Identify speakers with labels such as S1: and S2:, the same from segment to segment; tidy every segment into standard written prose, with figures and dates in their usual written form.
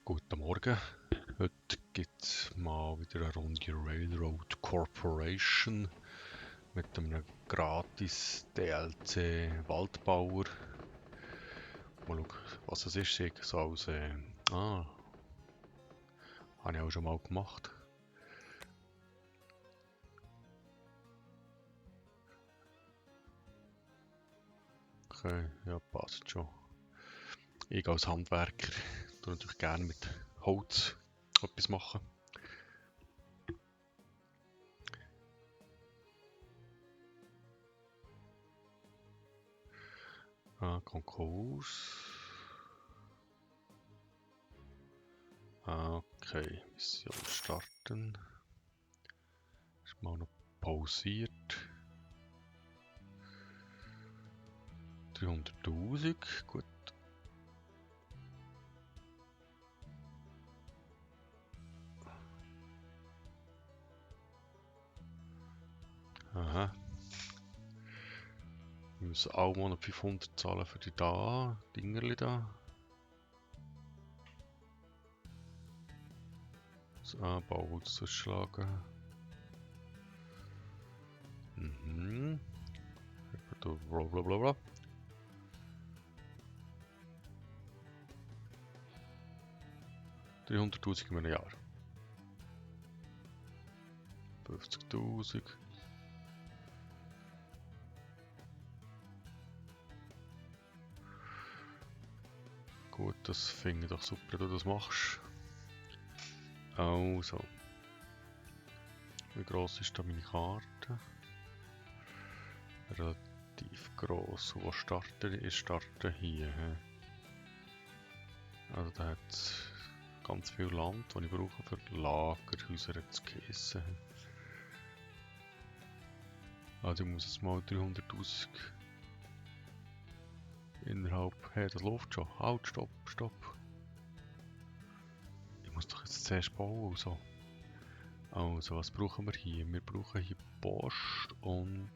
S1: Guten Morgen. Heute gibt es mal wieder eine Runde Railroad Corporation mit einem gratis DLC Waldbauer. Mal schauen, was es ist. Ich so als, habe ich auch schon mal gemacht. Okay, ja, passt schon. Ich als Handwerker tue natürlich gerne mit Holz etwas machen. Konkurs. Okay, Mission starten. Ist mal noch pausiert. 300.000, gut. Aha. Wir müssen auch mal noch 500 zahlen für die Dingerli da. Das Anbau zuschlagen. Mhm. Blablabla. $300.000 in einem Jahr. 50.000. Gut, das finde ich doch super, wenn du das machst. Also. Wie gross ist da meine Karte? Relativ gross. Wo starten? Ich starte hier. Also da hat es ganz viel Land, das ich brauche für Lagerhäuser zu gießen. Also ich muss jetzt mal 300.000 innerhalb... Hey, das läuft schon. Halt, stopp, stopp. Ich muss doch jetzt zuerst bauen. Also, was brauchen wir hier? Wir brauchen hier Post und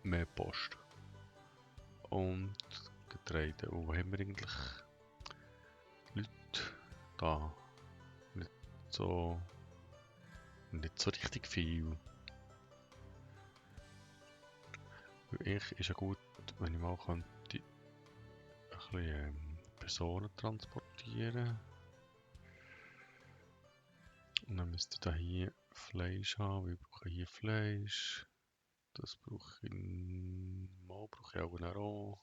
S1: mehr Post. Und Getreide. Und wo haben wir eigentlich Leute? Da. Nicht so richtig viel. Ich ist ja gut, wenn ich mal könnte ein bisschen Personen transportieren. Und dann müsste ich da hier Fleisch haben. Wir brauchen hier Fleisch. Das brauche ich mal, brauche ich auch.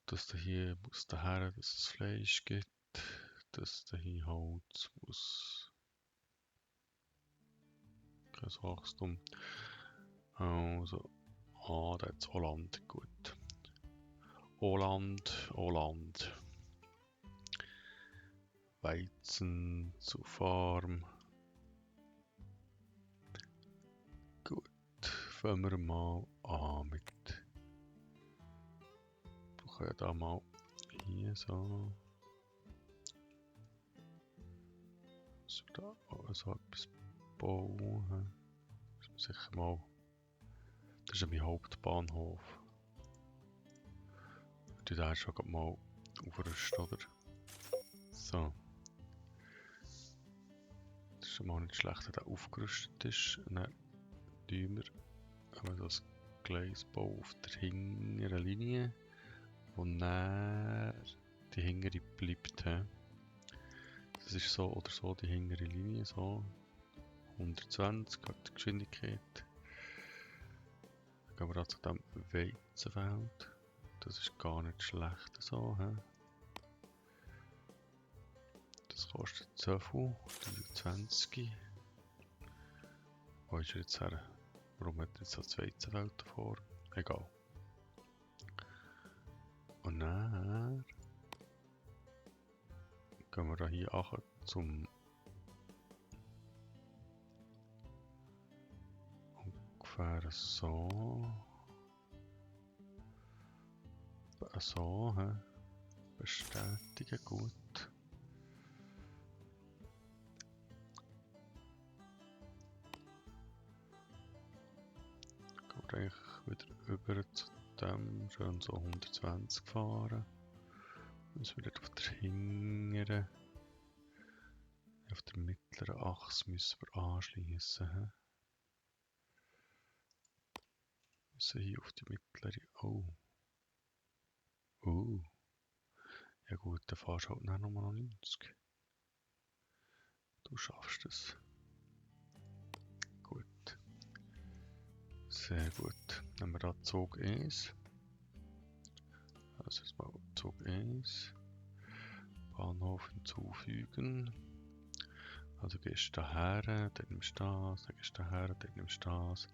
S1: Das da hier muss daher, dass es Fleisch gibt. Das da hier Holz muss. Kein Wachstum. Also, da hat es Holland, gut. Holland. Weizen zu Farm. Gut, fangen wir mal an mit. Brauchen wir da mal hier so. So da so etwas bauen. Das ist sicher mal. Das ist ja mein Hauptbahnhof. Ich da schon mal aufrüsten, oder? So. Das ist schon mal nicht schlecht, wenn der aufgerüstet ist. Und dann tun wir das Gleisbau auf der hinteren Linie, wo dann die hintere bleibt. Das ist so oder so die hintere Linie, so 120 hat die Geschwindigkeit. Dann gehen wir zu dem Weizenfeld. Das ist gar nicht schlecht so. Das kostet so viel, 23. Wo ist er jetzt her? Warum hat er jetzt das Weizenfeld davor? Egal. Und dann gehen wir da hier auch zum ungefähr so. So, bestätigen, gut. Gehen wir eigentlich wieder über zu dem, schön so 120 fahren. Müssen wir dort auf der hinteren, auf der mittleren Achse müssen wir anschließen. Müssen hier auf die mittlere. Oh. Ja gut, dann fahrst du halt noch mal 90. Du schaffst es. Gut. Sehr gut. Nehmen wir da Zug 1. Also jetzt mal Zug 1. Bahnhof hinzufügen. Also gehst du daher, dann nimmst du das, dann gehst du daher, dann nimmst du das.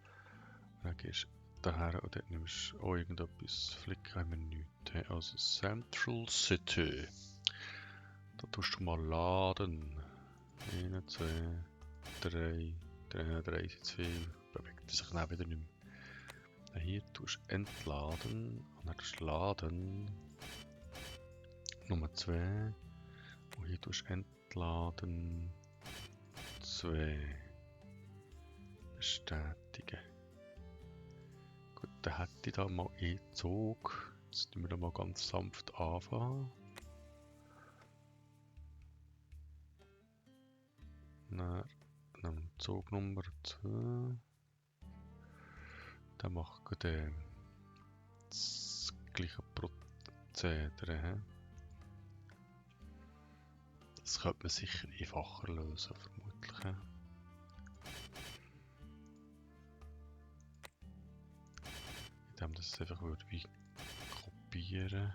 S1: Dann gehst du daher und dann nimmst du auch irgendetwas. Flicken haben wir nichts. Also Central City. Da tust du mal laden. 1, 2, 3. 3 sind zu viel. Bewegt sich dann wieder nicht mehr. Hier tust du entladen. Und dann tust du laden. Nummer 2. Und hier tust du entladen. 2. Bestätigen. Gut, dann hätte ich da mal Zug. Jetzt tun wir da mal ganz sanft anfangen. Dann Zug Nummer 2. Dann machen wir das gleiche Prozedere. Das könnte man sicher einfacher lösen, vermutlich. Indem das einfach würde wie kopieren.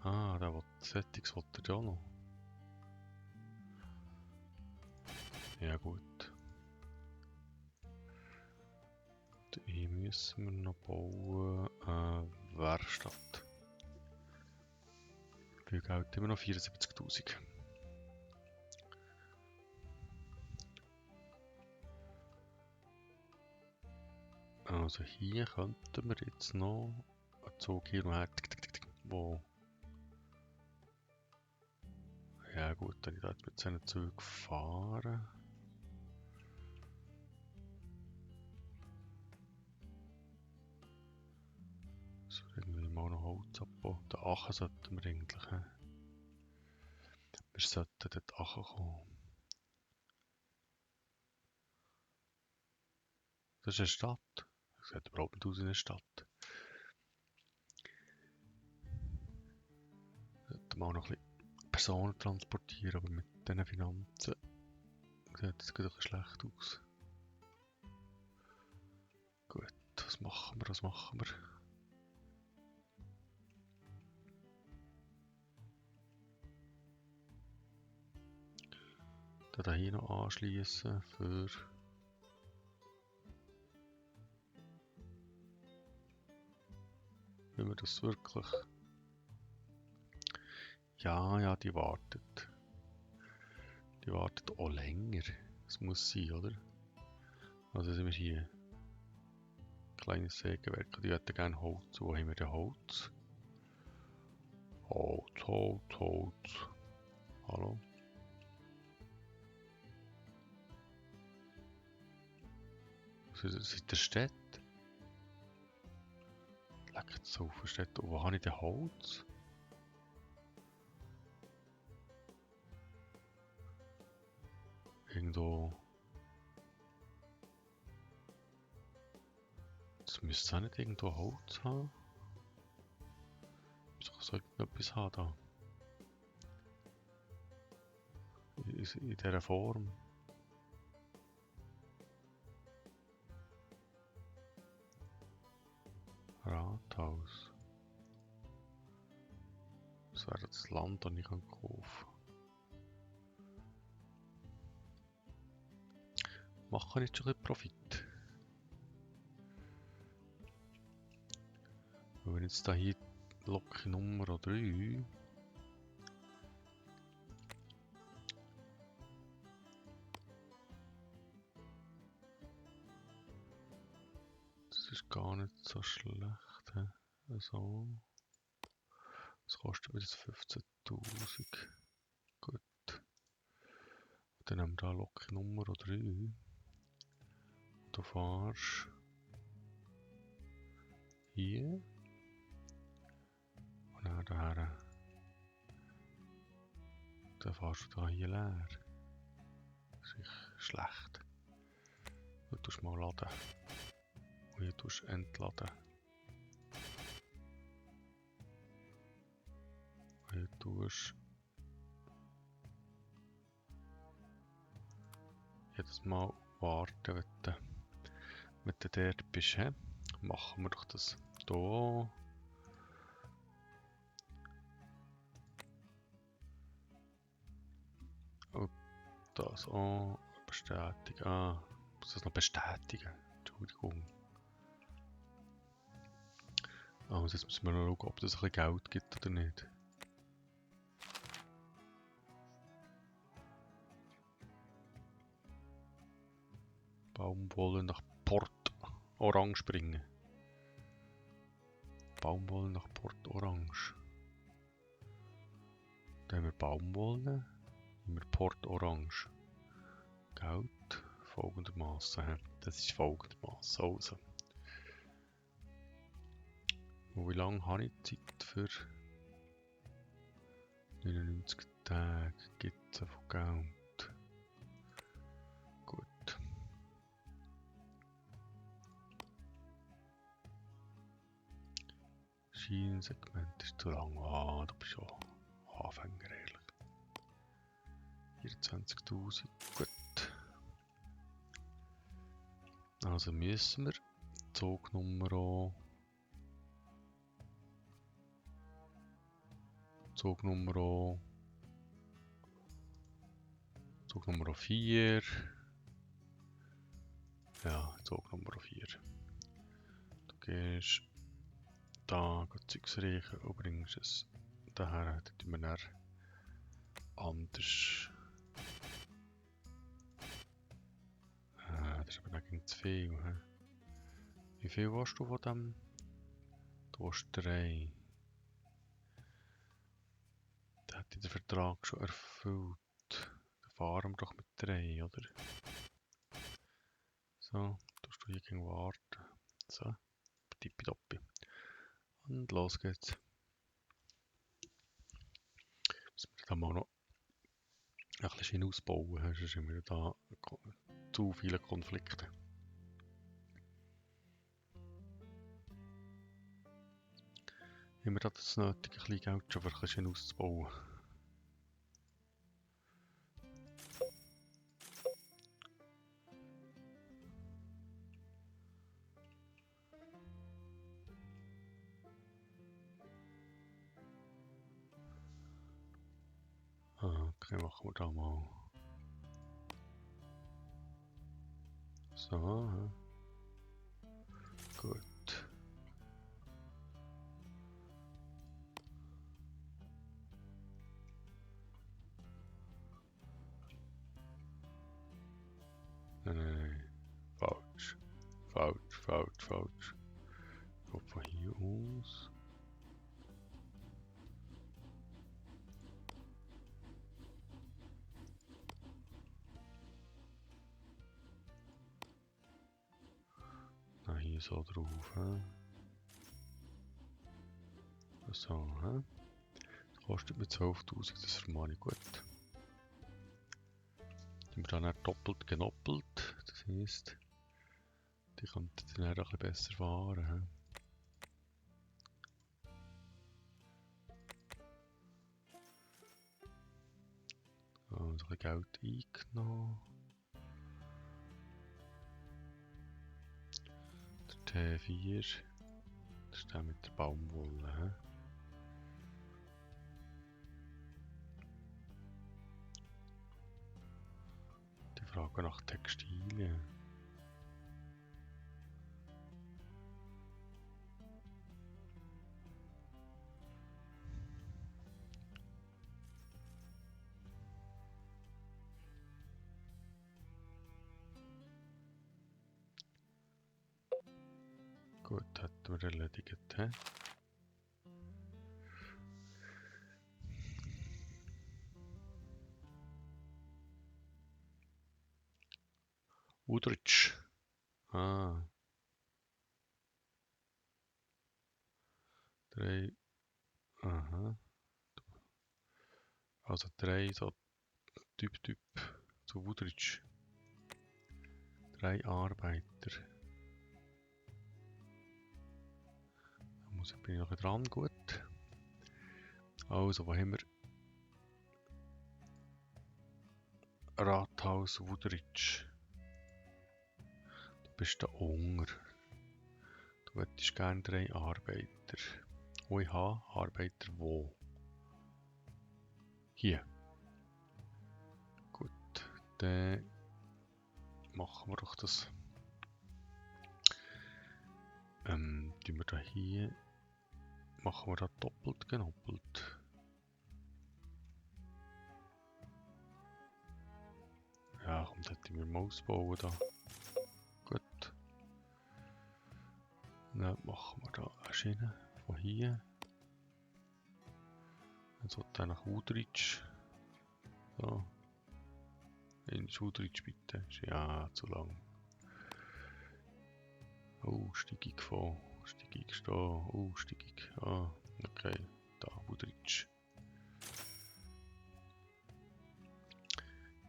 S1: Ah, da Settings wollte er ja noch. Ja gut. Hier müssen wir noch bauen. Werkstatt. Wie viel Geld immer noch? 74.000. Also hier könnten wir jetzt noch einen Zug hier noch her, wo... Ja gut, dann ich da jetzt mit seinen Zügen fahren. So, irgendwie mal noch Holz abbauen. Den Achen sollten wir eigentlich. Wir sollten dort Achen kommen. Das ist eine Stadt. Das sieht überhaupt nicht aus wie eine Stadt. Sollten wir auch noch ein bisschen Personen transportieren, aber mit diesen Finanzen sieht das gerade ein bisschen schlecht aus. Gut, was machen wir, was machen wir? Da hier noch anschließen für... Wenn wir das wirklich... Ja, die wartet. Die wartet auch länger. Das muss sein, oder? Also sind wir hier. Kleines Sägewerk. Die hätten gerne Holz. Wo haben wir denn Holz? Holz. Hallo? Was ist das in der Stadt? Leckt so auf der Stadt. Und wo habe ich denn Holz? Irgendwo... Das müsste auch nicht irgendwo Holz haben. Ich sollte etwas haben da. In dieser Form. Rathaus. Das wäre das Land, das ich kaufen kann. Machen nicht schon ein bisschen Profit. Wenn jetzt da hier Lok Nummer 3. Das ist gar nicht so schlecht. So. Das kostet mir jetzt 15.000. Gut. Dann haben wir da Lok Nummer 3. Du fährst hier. her. Dann fährst du da hier leer. Das ist schlecht. Du tust mal laden. Und hier tust du entladen. Und hier tust jedes Mal warten, wenn du dort bist. He? Machen wir doch das hier. Und das auch. Bestätigen. Ah, ich muss das noch bestätigen. Entschuldigung. Also jetzt müssen wir noch schauen, ob das ein bisschen Geld gibt oder nicht. Baumwolle nach Port Orange bringen. Baumwolle nach Port Orange. Dann haben wir Baumwolle, haben wir Port Orange. Geld folgendermaßen. Das ist folgendermaßen. Also. Und wie lange habe ich Zeit für 99 Tage? Gibt es von Geld? Gut. Schienensegment ist zu lang. Ah, du bist schon Anfänger, ehrlich. 24.000, gut. Also müssen wir Zugnummer 4. Ja, Zugnummer 4. Du gehst da Zeugs riechen und bringst es daher, dann tun wir dann anders. Das ist aber nicht zu viel. He? Wie viel willst du von dem? Du hast 3. Der hat den Vertrag schon erfüllt. Dann fahren wir doch mit 3, oder? So, tust du hier gegen warten. So, tippitoppi. Und los geht's. Müssen wir da mal noch ein bisschen ausbauen, sonst haben wir da zu viele Konflikte. Haben wir das nötige ein bisschen Geld schon für ein bisschen auszubauen? Okay, machen wir da mal. So, gut. Nein, falsch. Falsch. Kommt von hier aus. Na, hier so drauf. He? So, he? Das kostet mir 12.000, das vermahne ich gut. Die haben wir dann doppelt genoppelt. Das heisst, die könnten dann ein bisschen besser fahren. He? So, ein bisschen Geld eingenommen. Der T4. Das ist der mit der Baumwolle. He? Die Frage nach Textilien. Gut, hätten wir erledigt. He? Udrich. Ah. 3. Aha. Also 3 so Typ zu Wudritsch. 3 Arbeiter. Da bin ich noch dran, gut. Also, wo haben wir? Rathaus Wudritsch. Du bist da Unger. Du hättest gerne 3 Arbeiter. Oh, ich habe Arbeiter wo? Hier. Gut, dann machen wir doch das. Tun wir da hier. Machen wir da doppelt genoppelt. Ja, komm, dann hätten wir mal ausbauen da. Gut. Dann machen wir da eine Schiene von hier. Dann sollte er nach Wudritsch. So. In Wudritsch bitte. Ist ja zu lang. Oh, Steigung von. Steigung ist da. Oh, Steigung. Ah, okay. Da, Wudritsch.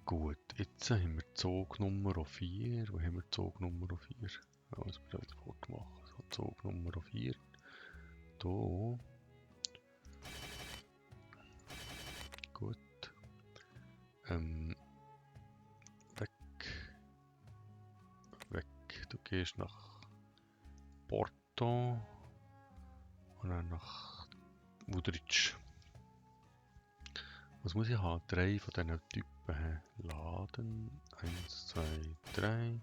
S1: Gut, jetzt haben wir Zug Nummer 4. Wo haben wir Zug Nummer 4? Also, wir das sofort machen. So, Zug Nummer 4. Hier. Gut. Weg. Weg. Du gehst nach Porto. Und dann nach Wudritsch. Was muss ich haben? 3 von diesen Typen. Laden. 1, 2, 3.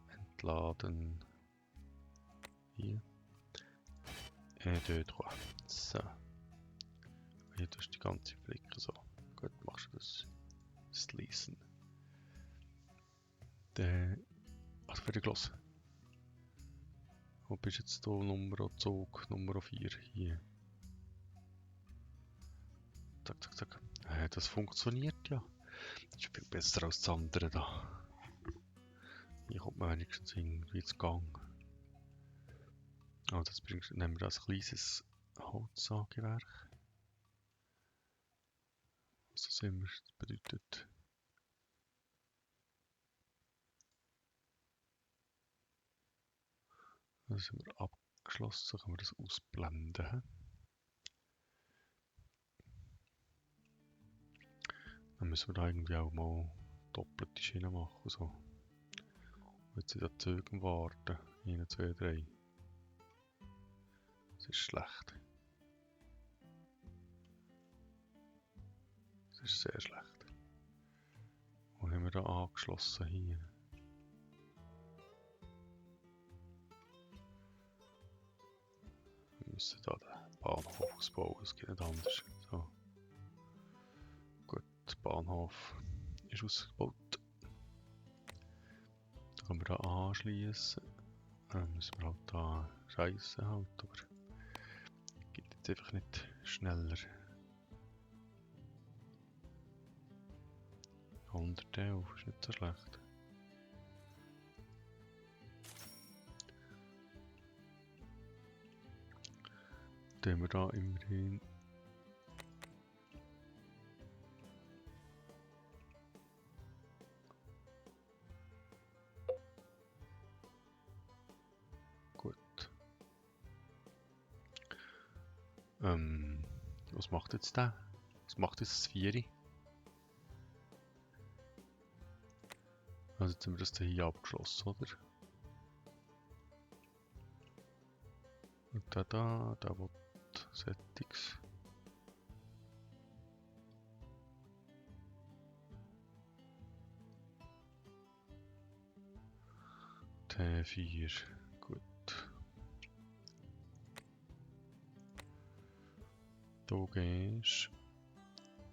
S1: Entladen. Hier. Et 2, 3. So. Hier tust du die ganze Flicke so. Gut, machst du das. Schließen. Dann. Ach, fertig los. Wo bist jetzt hier? Zug Nummer 4. Hier. Zack, zack, zack. Das funktioniert ja. Das ist viel besser als das andere da. Hier kommt man wenigstens irgendwie ins Gang. Also das nehmen wir als kleines Holzsägewerk. Also sehen wir, das bedeutet. Das sind wir abgeschlossen, können wir das ausblenden. Dann müssen wir da irgendwie auch mal doppelte Schienen machen. So. Jetzt sind da Züge warten. 1, 2, 3. Das ist schlecht. Das ist sehr schlecht. Wo haben wir da angeschlossen hier? Wir müssen da den Bahnhof ausbauen, es geht nicht anders. So. Gut, der Bahnhof ist ausgebaut. Da können wir da anschließen. Dann müssen wir halt da scheißen halt, aber geht jetzt einfach nicht schneller. 111 ist nicht so schlecht. Dann haben wir da immerhin gut. Was macht jetzt der? Was macht jetzt das Vieri? Also jetzt haben wir das hier abgeschlossen, oder? Und der will Settings. T4, gut. Du gehst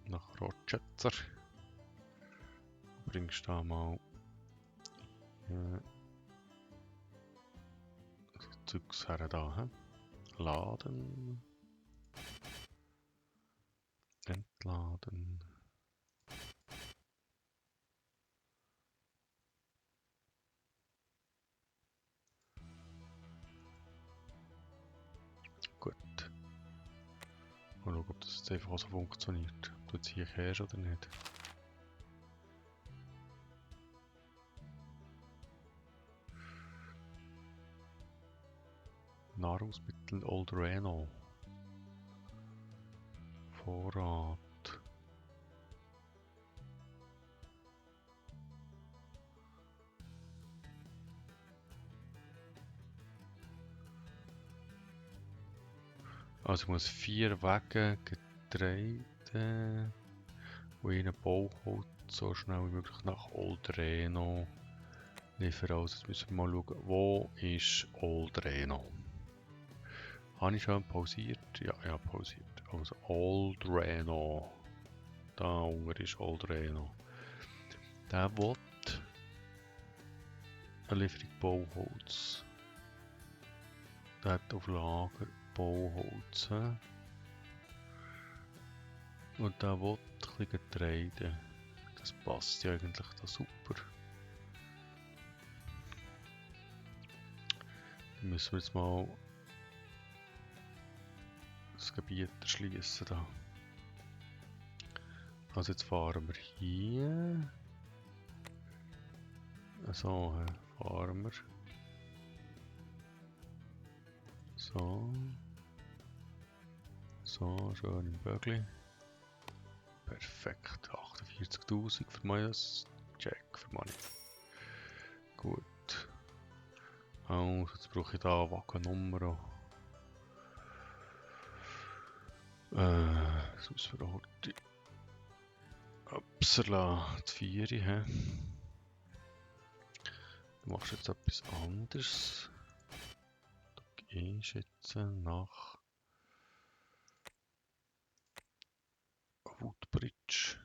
S1: nach Rochester. Bringst da mal Zeugs her da. He? Laden. Entladen. Gut. Mal schauen, ob das jetzt einfach so funktioniert. du jetzt hier kehrst oder nicht. Nahrungsmittel Old Reno. Vorrat. Also ich muss 4 Wagen Getreide und einen Bauholz so schnell wie möglich nach Old Reno liefern. Also jetzt müssen wir mal schauen, wo ist Old Reno? Habe ich schon pausiert? Ja, ja, pausiert. Also Old Reno. Da unten ist Old Reno. Der will eine Lieferung Bauholz. Der hat auf Lager Bauholz. Und der will ein bisschen Getreide. Das passt ja eigentlich da super. Dann müssen wir jetzt mal das Gebiet erschließen da. Also jetzt fahren wir hier. So, fahren wir. So. So, schön im Bögli. Perfekt. 48.000 für Majas. Check für Money. Gut. Also, jetzt brauche ich da eine Wagennummer. Das müssen wir heute. Upsala, die 4, hä? Du machst jetzt etwas anderes. Du gehst jetzt nach Woodbridge.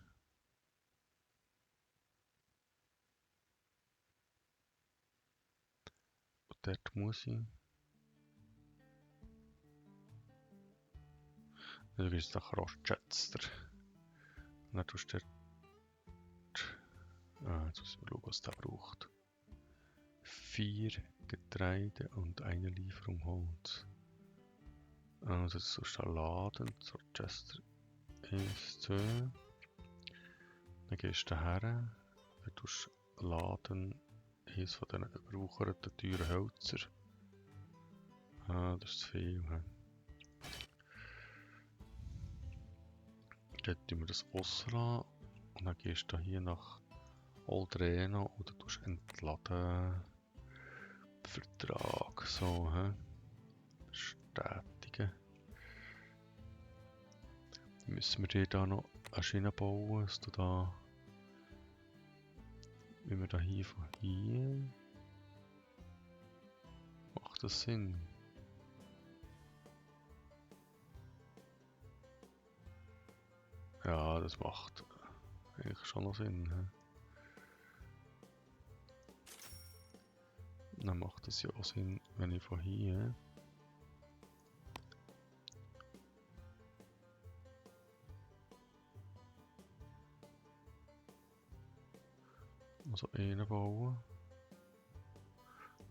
S1: Und dort muss ich. Du gehst nach Rochester. Und dann tust du dort. Jetzt müssen wir schauen, was der braucht. 4 Getreide und eine Lieferung Holz. Also jetzt tust du laden, Rochester 1, 2. Dann gehst du her, dann tust du laden, eines von diesen überwucherten teuren Hölzer. Das ist zu viel. Dort tun wir das auslassen und dann gehst du hier nach Old Reno oder tust entladen. Vertrag, so, bestätigen. Dann müssen wir dir da noch eine Schiene bauen, dass du da, wie wir da hier von hier, macht das Sinn? Ja, das macht eigentlich schon noch Sinn. Dann macht es ja auch Sinn, wenn ich von hier also einen bauen.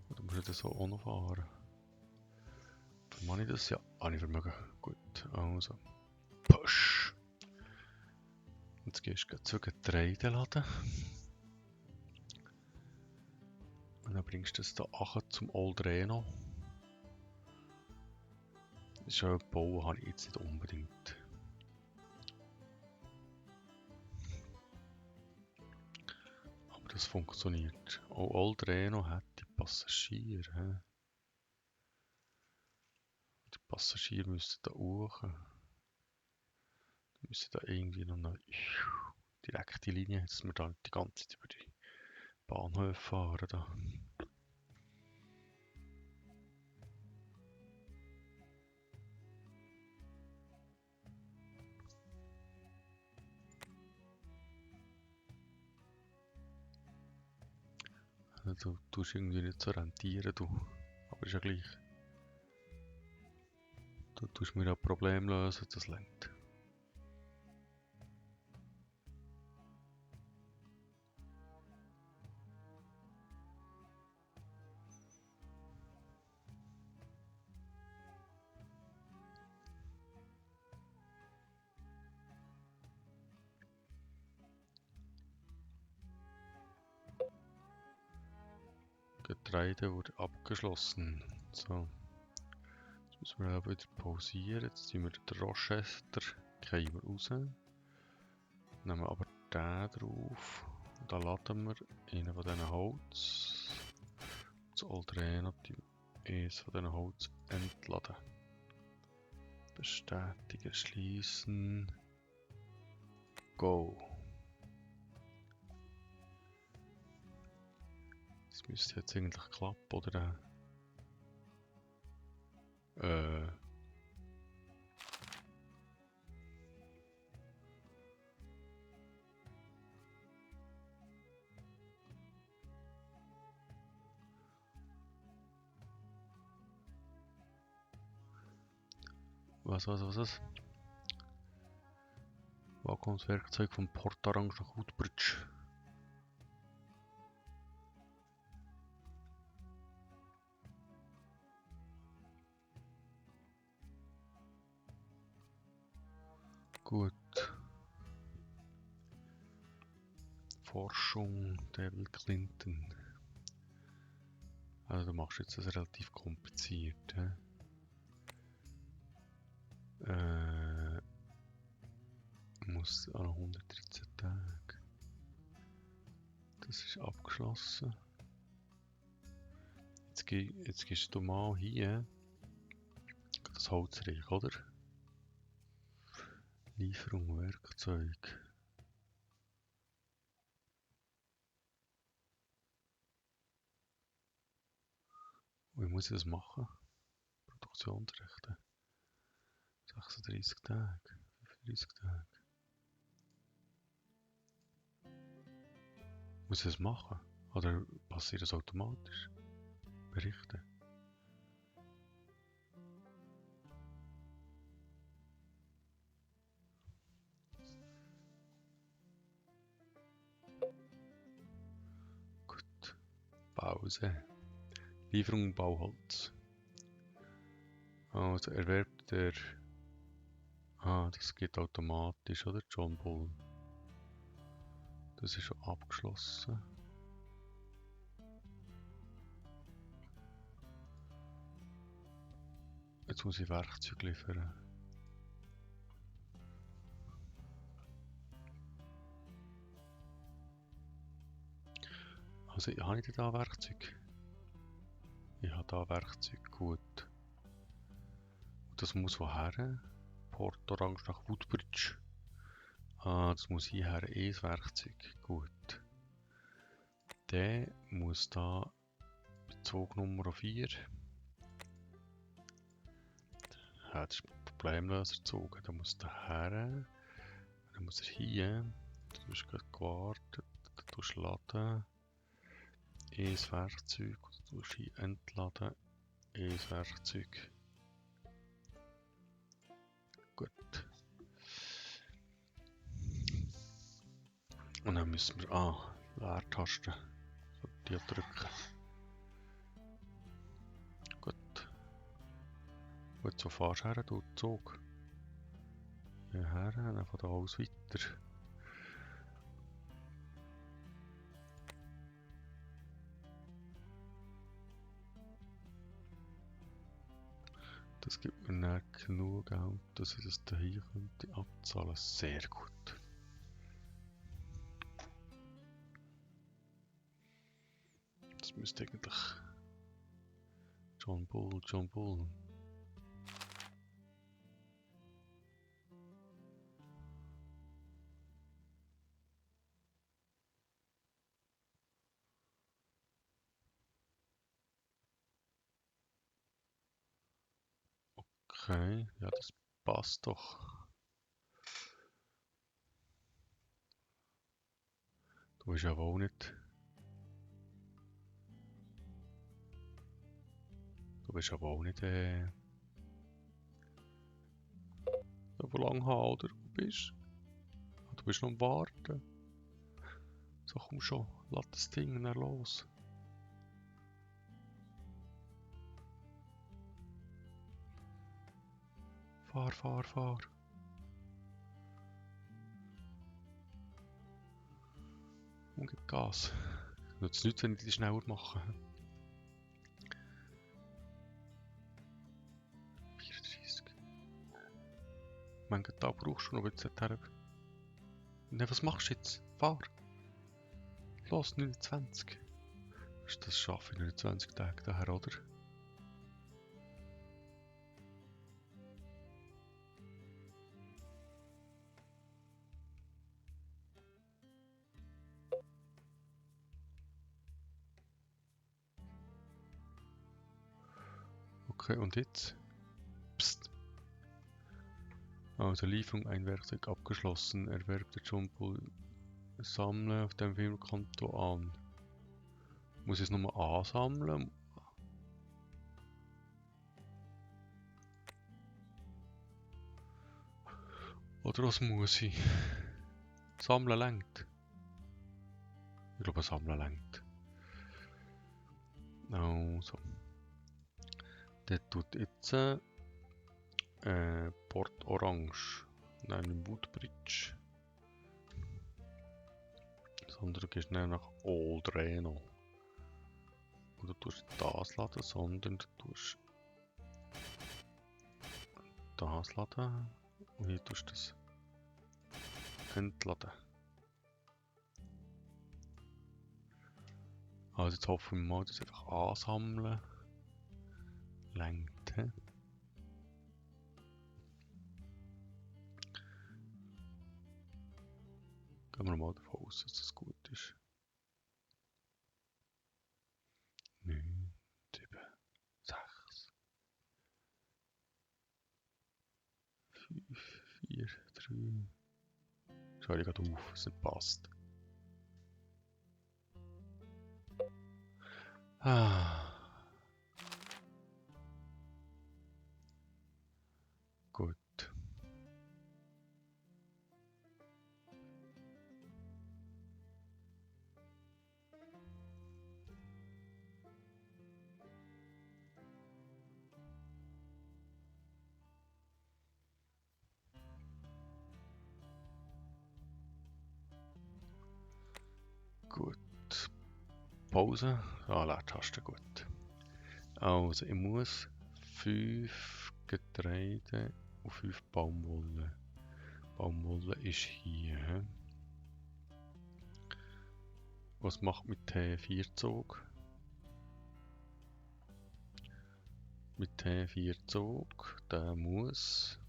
S1: Oder muss ich das auch noch fahren? Dann mache ich das ja. Ich vermögen. Gut, also. Push! Jetzt gehst du zu Getreideladen. Und dann bringst du das da zum Old Reno. Das ist ja bauen habe ich jetzt nicht unbedingt. Aber das funktioniert. Auch Old Reno hat die Passagiere. Die Passagiere müssen da hoch. Die müssen da irgendwie noch eine direkte Linie, dass wir da die ganze Zeit über die Bahnhöfe fahren. Da. Du tust irgendwie nicht so rentieren, du. Aber ist ja gleich. Du tust mir ein Problem lösen, das lenkt. Getreide wurde abgeschlossen. So. Jetzt müssen wir aber wieder pausieren. Jetzt ziehen wir den Rochester, gehen wir raus. Nehmen wir aber den drauf. Und da laden wir einen von diesen Holz. Das Aldreno eins von diesen Holz entladen. Bestätigen, schließen. Go. Das müsste jetzt eigentlich klappen, oder? Was? Vakuumswerkzeug von Portarang nach Woodbridge. Gut. Forschung, David Clinton. Also du machst jetzt das relativ kompliziert. Muss an 113 Tage. Das ist abgeschlossen. Jetzt gehst du mal hier das Holzreich, oder? Lieferung, Werkzeug. Wie muss ich das machen? Produktionsrechte. 36 Tage, 35 Tage. Muss ich das machen? Oder passiert das automatisch? Berichten. Gut. Pause. Lieferung Bauholz. Also erwerbt der... das geht automatisch, oder? John Bull. Das ist schon abgeschlossen. Jetzt muss ich Werkzeug liefern. Also habe ich da Werkzeug? Ich habe da Werkzeug, gut. Und das muss woher? Port Orange nach Woodbridge. Das muss hierher ein Werkzeug, gut. Der muss da Bezug Nummer 4. Ja, das ist ein Problemlöserzug. Da muss der her. Dann muss er hier. Du hast gerade gewartet. Du tust laden. Ein Werkzeug. Du tust hier entladen. Ein Werkzeug. Gut. Und dann müssen wir Leertaste. Die drücken. Gut. Gut, so fahrst du her, du Zug. Hierher, dann von da aus weiter. Das gibt mir nicht genug Geld, dass ich das hier könnte abzahlen. Sehr gut. Das müsste eigentlich John Bull. Okay, ja, das passt doch. Du bist ja wohl nicht. Du bist ja wohl nicht. So lange haben, oder? Du bist noch am Warten. So, komm schon, lass das Ding dann los. Fahr. Und gib Gas. Nützt nichts, wenn ich die schneller mache. Manchen Tag brauchst du noch bis dorthin? Ne, was machst du jetzt? Fahr! Los, 29. Das schaffe ich in 29 Tagen daher, oder? Okay, und jetzt? Psst. Also Lieferung, ein Werkzeug abgeschlossen. Erwerb der Jumbo sammeln auf dem Firmenkonto an. Muss ich es nochmal ansammeln? Oder was muss ich? Sammeln längt. Ich glaube, sammeln längt. Also. Der tut jetzt Port Orange. Nein, im Woodbridge. Sondern du gehst nicht nach Old Reno. Und du tust das laden, sondern du tust das laden. Und hier tust du das entladen. Also jetzt hoffen wir mal, dass einfach ansammeln längt. Gehen wir mal davon aus, dass das gut ist. 9, 7, 6, 5, 4, 3. Schau ich gerade auf, es nicht passt. Gut. Gut. Pause. Leertaste, gut. Also, ich muss 5 Getreide und 5 Baumwolle. Baumwolle ist hier. Was macht mit T4-Zug? Mit T4-Zug, der muss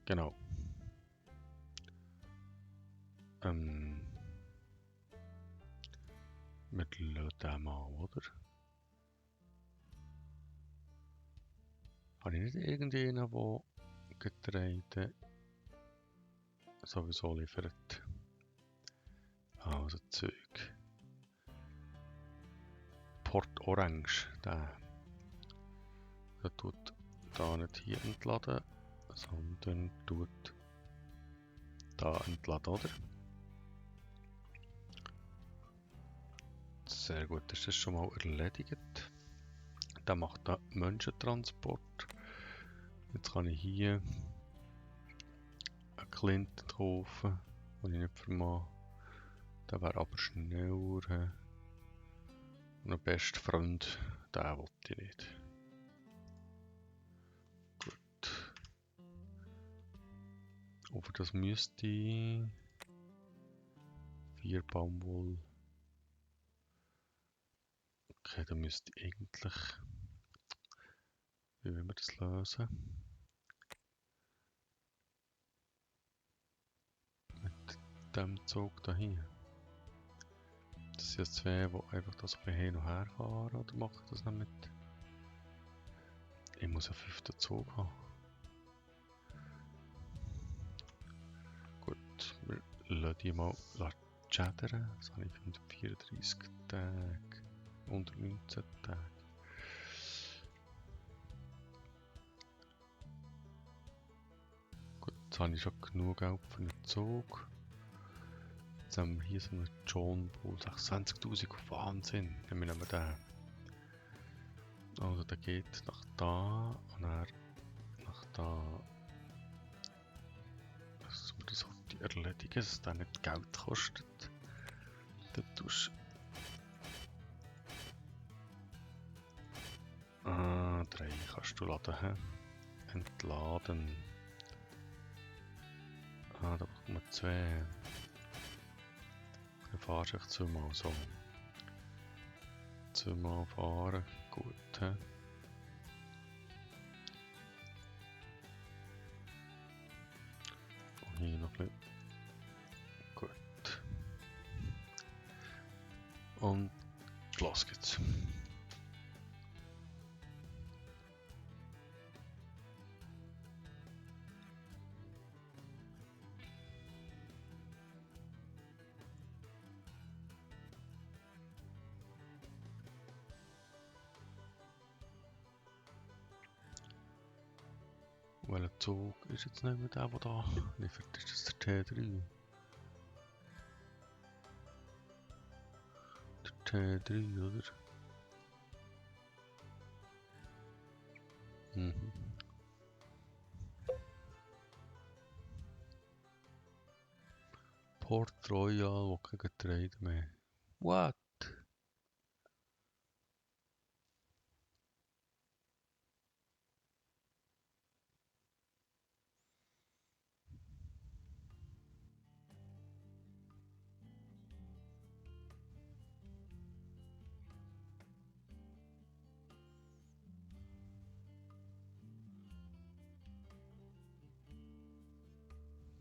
S1: genau. Mit den mal, oder? Habe ich nicht irgendjemanden, der Getreide sowieso liefert? Also Zeug. Port Orange, der tut da nicht hier entladen, sondern tut da entladen, oder? Sehr gut, ist das schon mal erledigt. Der macht da Menschentransport. Jetzt kann ich hier eine Klinte kaufen, die ich nicht vermag. Der wäre aber schneller. Und ein bester Freund, den wollte ich nicht. Gut. Aber das müsste ich 4 Baumwolle. Okay, dann müsste ich eigentlich. Wie wollen wir das lösen? Mit dem Zug da hier. Das sind jetzt zwei, die einfach das ein bisschen hin und her fahren, oder mache ich das nicht mit? Ich muss einen 5. Zug haben. Gut, wir lassen die mal chattern. Das habe ich 134 Tage. Unter 19 Tage. Gut, jetzt habe ich schon genug Geld für einen Zug. Jetzt haben wir hier so einen John Bull, 26.000, Wahnsinn. Nehmen wir den. Also der geht nach da und dann nach da. Dass wir das erledigen, dass es dann nicht Geld kostet. Du tust... Ah, 3 kannst du laden, hä? Entladen. Ah, da braucht man 2. Dann fahrst du echt 2-mal so. 2-mal fahren, gut, hä? Und hier noch ein bisschen. Gut. Und los geht's. Welcher Zug ist jetzt nicht mehr der da liefert? Ist das der T3? Der T3, oder? Mhm. Port Royal, wo kein Getreide mehr. What?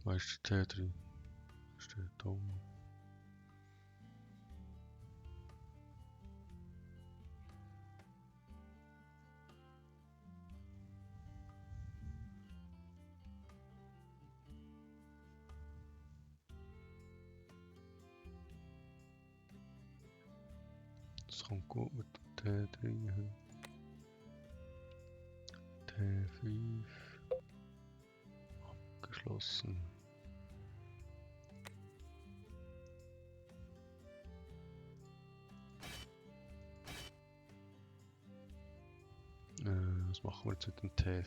S1: Wo ist der T3? Steht da oben. Das kommt gut mit dem T3. T5 abgeschlossen. Was machen wir jetzt mit dem T5?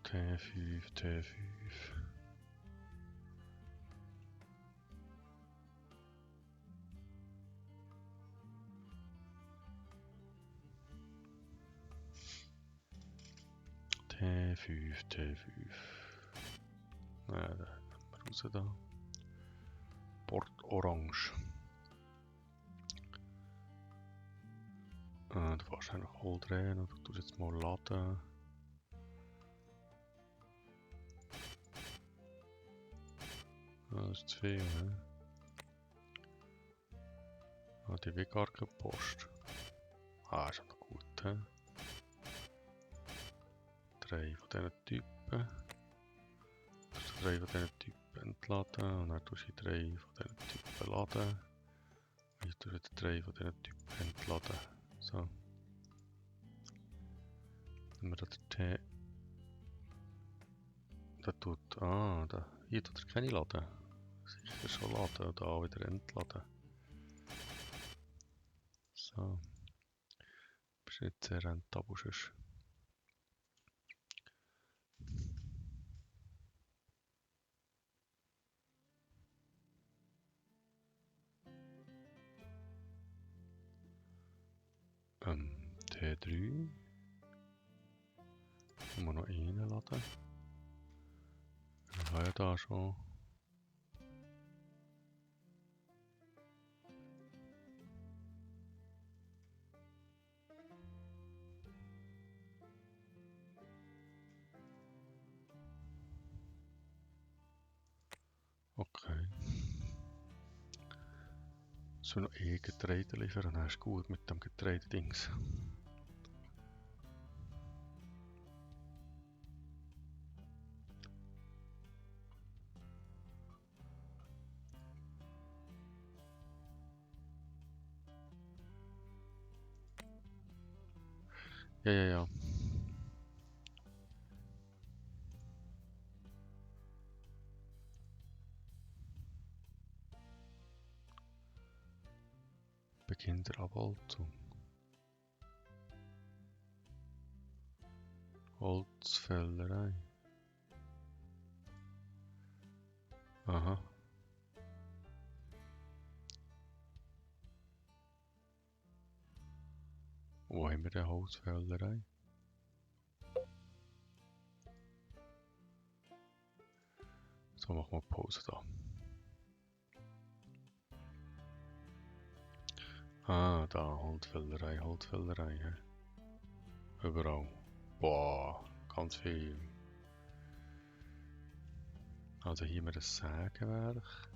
S1: T5, T5. T5, T5. Da haben wir raus da. Port Orange. Du fährst einfach voll drehen und du tust jetzt mal laden. Das ist zu viel, ne? Die will gar keine Post. Ist noch gut, he? 3 von diesen Typen. 3 von diesen Typen entladen und dann tust du 3 von diesen Typen laden. Und ich tue wieder 3 von diesen Typen entladen. So. Wenn wir da den T... Da tut... hier tut er keine laden. Sicher schon laden und da wieder entladen. So. Bist nicht sehr rentabel sonst. T3. Kann man noch reinladen. Ich habe ja da schon. Okay. So noch Getreide liefern, dann ist gut mit dem Getreidedings. Ja. Beginn der Abholzung. Holzfällerei. Aha. Wo haben wir denn Holzfällerei? So, machen wir Pause da. Ah, da, Holzfällerei, Holzfällerei. Ja. Überall. Boah, ganz viel. Also hier haben wir ein Sägewerk.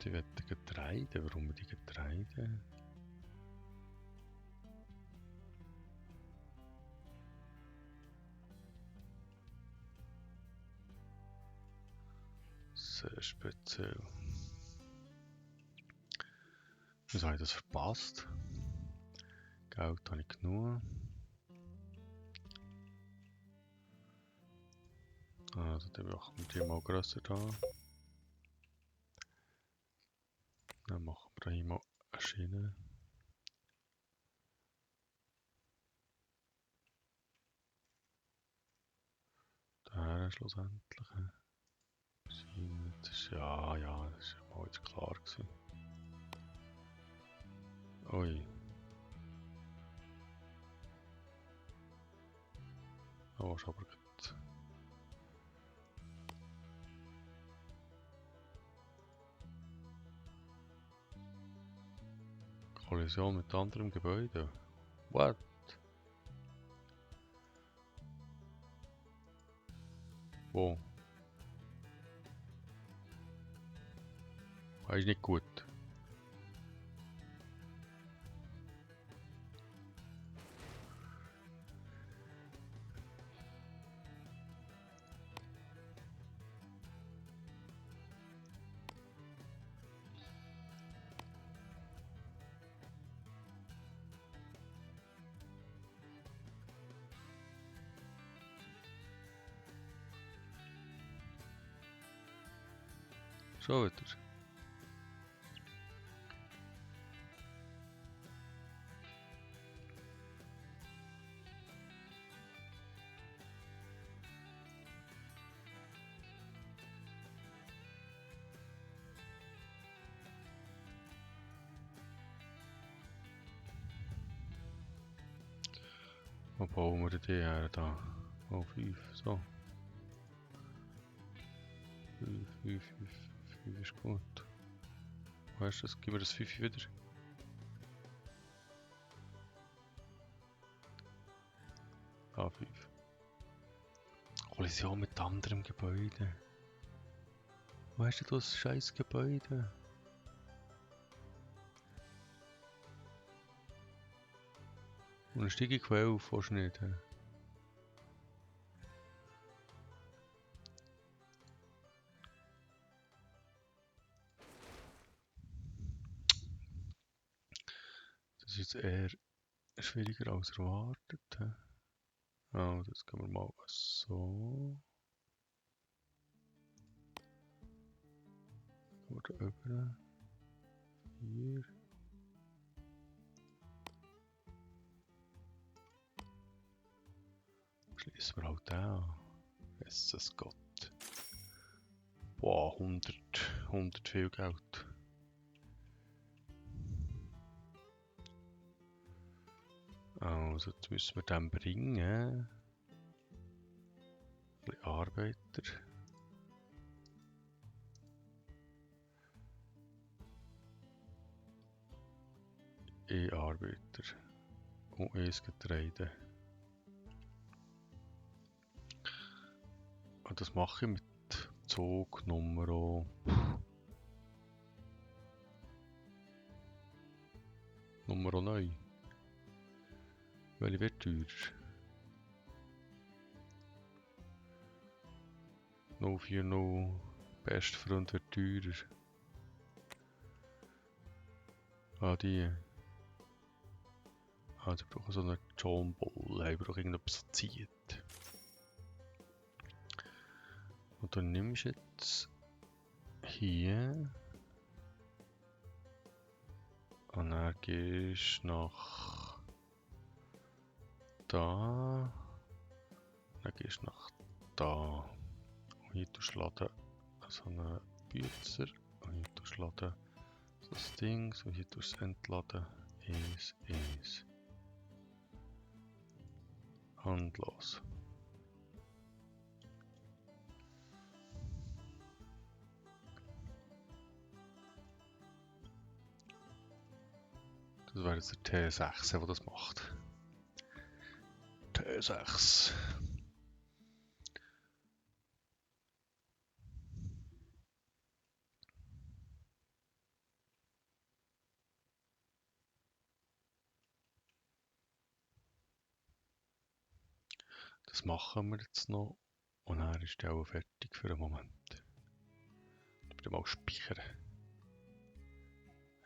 S1: Die wollen Getreide. Warum die Getreide? Sehr speziell. Wieso habe ich das verpasst? Geld habe ich genug. Also dann machen wir die mal grösser da. Dann machen wir hier mal eine Schiene. Daher schlussendlich. Schiene, das ist, ja, das ist mal jetzt klar gewesen. Ui. Oh, ist aber gut. Kollision mit anderem Gebäude. What? Wo? Das ist nicht gut. Schon wieder. Wo bauen wir die her da? Oh, 5. So. 5 ist gut. Wo ist das? Gib mir das 5 wieder. Ah, 5. Kollision mit anderem Gebäude. Wo hast du das scheiß Gebäude? Und eine steige Quelle auf, fast nicht. He? Das ist jetzt eher schwieriger als erwartet. He? Oh, das können wir mal so. Oder über. Hier. Schließen wir halt an. Jesus Gott. Boah, 100 viel Geld. Also, jetzt müssen wir den bringen. Ein bisschen Arbeiter. Arbeiter. Und Getreide. Und das mache ich mit Zug Nummer 9. Welche wird teurer? 040 beste Freund wird teurer. Ah, die. Ah, die brauchen so einen John Ball. Ich brauche irgendetwas zieht. Und dann nimmst du jetzt hier. Und dann gehst du nach da. Dann gehst du nach da. Und hier tust du laden so einen Bützer. Und hier tust du laden so das Ding. Und hier tust du es entladen. Eins. Und los. Das wäre jetzt der T6, der das macht. T6. Das machen wir jetzt noch. Und dann ist der auch fertig für einen Moment. Ich will mal speichern.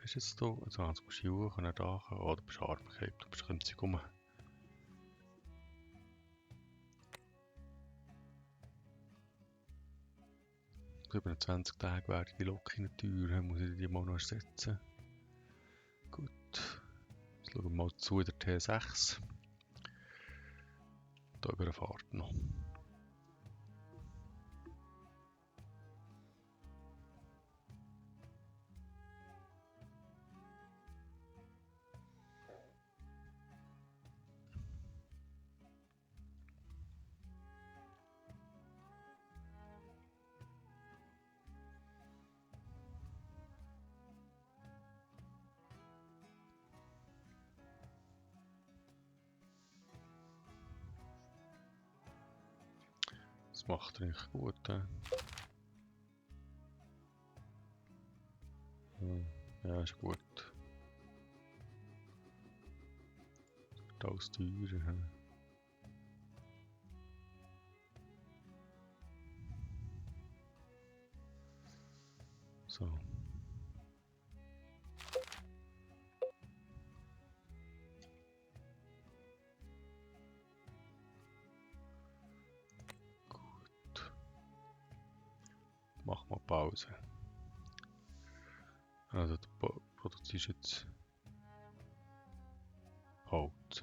S1: Hast du jetzt hier? Also, jetzt musst du hier hoch, da. Oh, du bist arm, du bist künstlich rum. Über 20 Tage werden die Locken teuer, muss ich die mal noch ersetzen. Gut. Jetzt schauen wir mal zu in der T6. Da über eine Fahrt noch. Das macht er eigentlich gut. Ja, ist gut. Das wird alles teurer. So. Gut. Mach mal Pause. Also du produzierst jetzt Holz.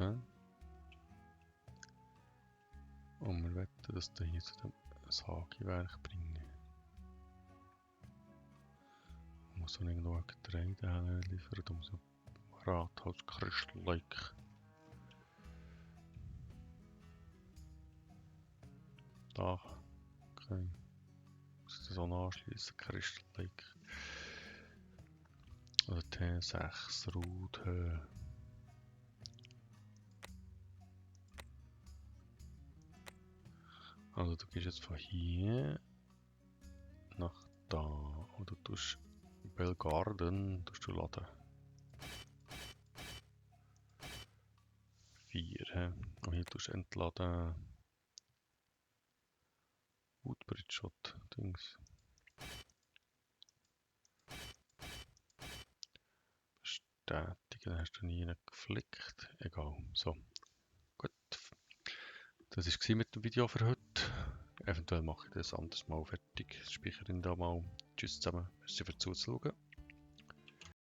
S1: Und wir wetten, dass du hier zu dem Sagewerk bringen. Man muss dann irgendwo ein Getreide liefern, um so Ratholzkristall-like. Da. Okay. Muss das auch noch anschließen, Kristall-like. Also T6 Route. Also du gehst jetzt von hier nach da und du tust Belgarden du laden. 4. Und hier tust du entladen Woodbridge Shot Dings. Bestätigen, hast du nie geflickt. Egal. So. Gut. Das war mit dem Video für heute. Eventuell mache ich das anders mal fertig. Speichere ihn da mal. Tschüss zusammen. Merci fürs Zuschauen.